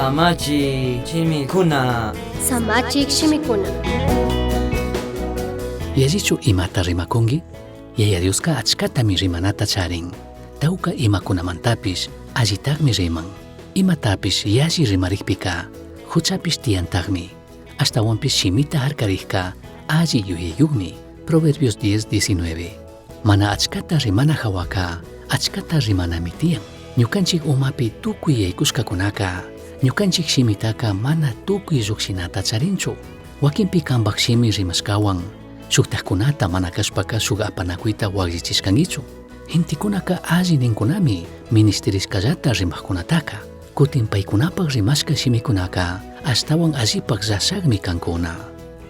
Samachi shimikuna. Samachik shimikuna. Yallichu imata rimakunki? Yaya Dioska achkatami rimanata charin. Tawka imakunamantapish allitakmi riman. Imatapish yalli rimarikpika huchapish tiyantakmi. Ashtawanpish shimita harkarikka alli yuyayukmi. Proverbios 10:19. Mana achkata rimana hawaka achkata rimanami tiyan. Ñukanchik umapi tukuy yaykushkakunaka ñukanchik shimitaka mana tukuy llukshinata charinchu. Wakinpi kanpak shimi rimashkawan shuktakkunata mana kashpaka shuk apanakuyta wakllichishkankichu. Gentekunaka alli ninkunami ministirishkallata rimaqkunataka. Kutin paykunapak rimashka shimikunaka ashtawan allipak llashakmi kankuna.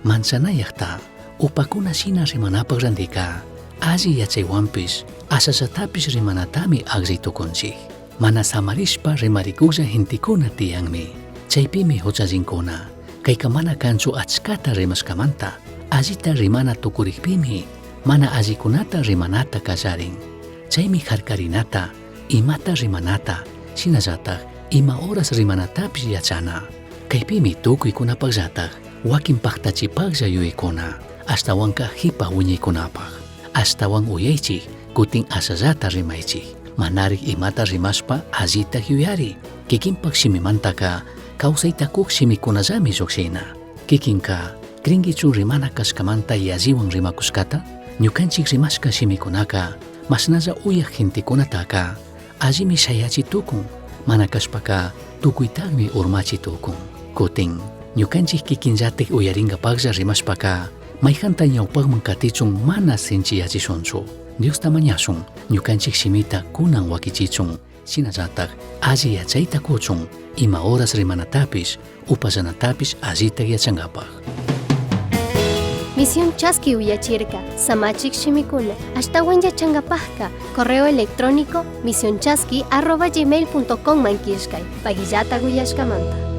Manchanayaqta upakuna shina rimanapak randika alli yachaywanpish ashallatapish rimanatami akllay tukunchik. Mana samarishpa rimarikuqlla gentekuna tiyanmi. Chaypimi huchallinkuna. Kayka mana kanchu achkata rimashkamanta allita rimana tukurikpimi mana allikunata rimanata kallarin. Chaymi harkarinata, imata rimanata, shinallatak ima horas rimanatapish yachana. Kaypimi tukuykunapaqllatak wakin paktachipaqlla yuyaykuna, ashtawanka hipa wiñaykunapaq. Ashtawan uyaychik, kutin ashallata rimaychik. Manarik imata rimashpa allita yuyari. Kikinpak shimimantaka kawsayta kuk shimikunallami llukshina. Kikinka krinkichu rimana kashkamanta yalliwan rimakushkata? Ñukanchik rimashka shimikunaka mashnalla uyak gentekunataka allimi shayachi tukun, mana kashpaka tukuytakmi urmachi tukun. Kutin, ñukanchik kikinllatik uyarinkapaqlla rimashpaka mayjanta ñawpaqman katichun mana sinchiyachishunchu. Diosta mañashun, ñukanchik shimita kunan wakichichun, shinallatak alli yachayta kuchun, ima horas rimanatapish, upallanatapish allita yachankapaq. Misión Chaski uyachirka, Samachik shimikuna, ashtawan yachankapajka, correo electrónico misionchaski@gmail.com man killkay, pagillata uyashkamanta.